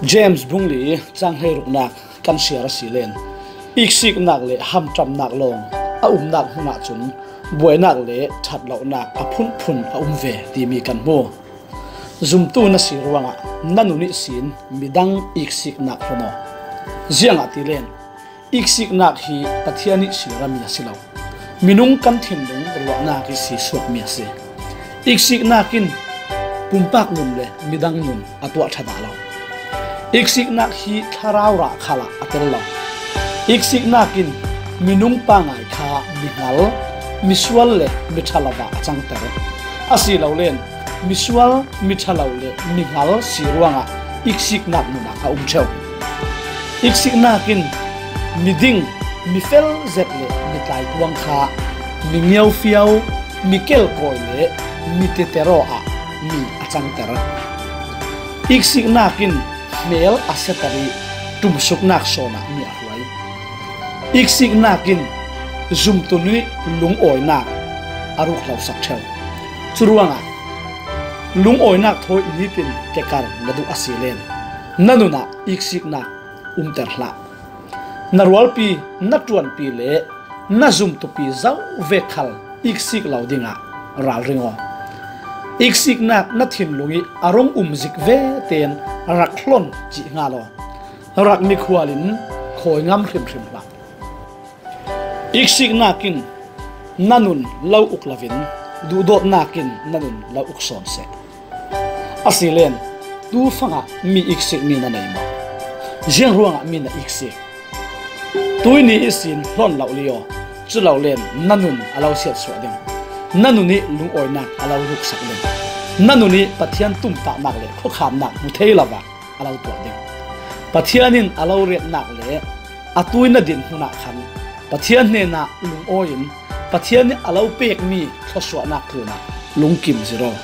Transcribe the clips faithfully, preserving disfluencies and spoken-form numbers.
James bung li cang hleiruknak kan siar a si len, iksiknak le hamṭamnak lawng a umnak hmun ahcun buainak le ṭhatlonak a phunphun a um ve timi kan hmu. Zumtu na si ruangah na nun ihsin midang iksiknak hlon aw. Ziangahtile iksiknak hi Pathian ih sirami a si lo, minung kan thinlung ruahnak ihsi suakmi a si. Iksiknak in pumpak nun le midang nun a tuah ṭha dah lo. Iksiknak hi thlarau rah khalah a tel lo. Iksiknak in minung pangai kha mihngal, misual le miṭha lo ah a cangter. Asilole misual, miṭha lo le mihngal si ruangah iksiknak nunah a um ṭheu. Iksiknak in miding, mifel zet le mitlai tuang kha mingiaufiau, mikelkawi le mititeraw ah mi a cangter. Iksiknak in hmel a seter ih ṭumsuknak sawn ah mi a hruai. Iksiknak in zumtu nih lungawinak a ruklosak ṭheu. Curuangah lungawinak thawi nitin kekar na duh a si len, na nunah iksiknak umter hlah. Na rualpi, na ṭuanpi le na zumtupi zo vek khal iksik lo dingah ralring aw. Iksiknak na thinlung ih a rung um zik ve tein rak hlon cih hngal aw. Rak mikhual in khawi ngam hrimhrim hlah. Iksiknak in na nun lo uk loin duhdawtnak in na nun lo uk sawn seh. Asilen tufangah mi iksikmi na nei maw? Ziang ruangah mi na iksik? Tuihni ihsin hlon lo li aw. Culolen na nun a lo siatsuah ding. Na nun ih lungawinak a lo ruksak ding. Na nun ih Pathian tumtahnak le khuakhannak hmu thei lo ah a lo tuah ding. Pathian in a lo retnak le a tui na din hmunah khan Pathian hnenah lungawi in Pathian nih a lo pekmi thluasuahnak tlunah lungkim zir aw.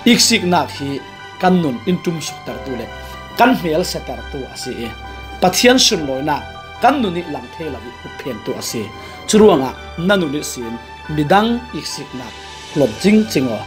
Iksiknak hi kan nun in ṭumsuktertu le kan hmel setertu a si ih Pathian sunlawinak kan nun ih lang thei lo ih hupphentu a si. Curuangah na nun ihsin midang iksiknak hlon cingcing aw.